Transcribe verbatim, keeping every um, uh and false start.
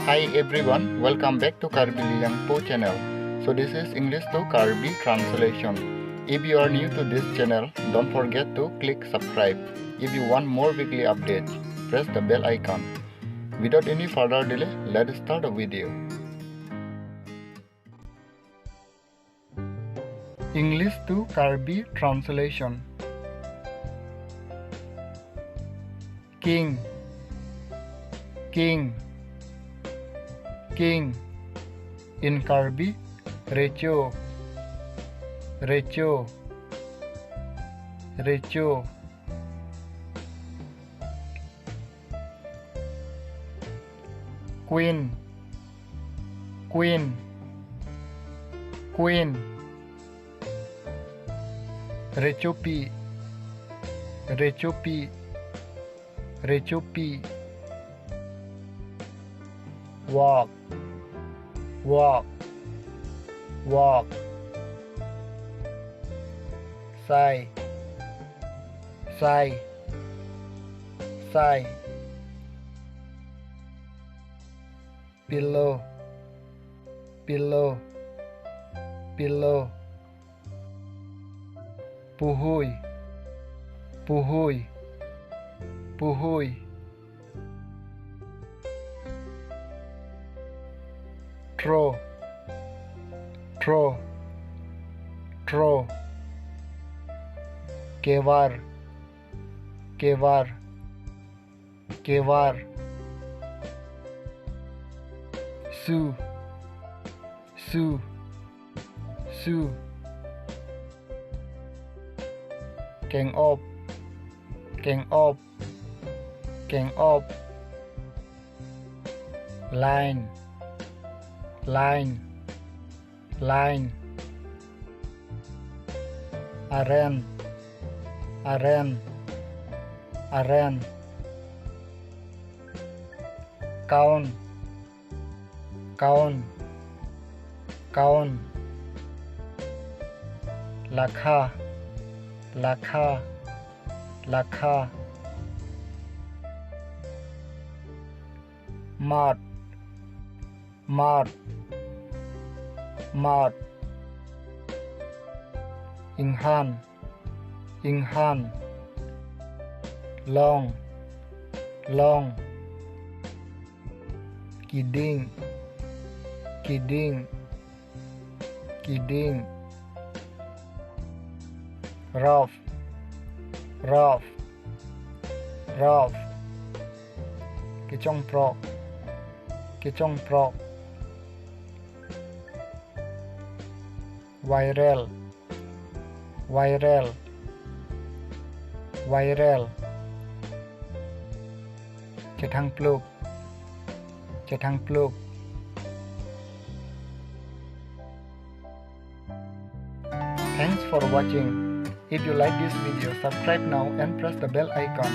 Hi everyone, welcome back to Karbi Liyangpo channel. So this is English to Karbi translation. If you are new to this channel, don't forget to click subscribe. If you want more weekly updates, press the bell icon. Without any further delay, let's start the video. English to Karbi translation. King, king, king. In Karbi, recho, recho, recho. Queen, queen, queen. Rechopi, rechopi, rechopi. Wak, wak, wak. Sai, sai, sai. Pillow, pillow, pillow. Puhui, puhui, puhui. Throw, throw, throw. Kevar, kevar, kevar. Su, su, su. Keng-op, keng-op, keng-op. Line, line, line. Aren, aren, aren. Count, count, count. Lakha, lakha, lakha. Mat, mat, mat. Inghan, inghan. Long, long. Kiding, kiding, kiding. Rough, rough, rough. Kechongprok, kechongprok. Viral, viral, viral. Chethangpluk, chethangpluk. Thanks for watching. If you like this video, subscribe now and press the bell icon.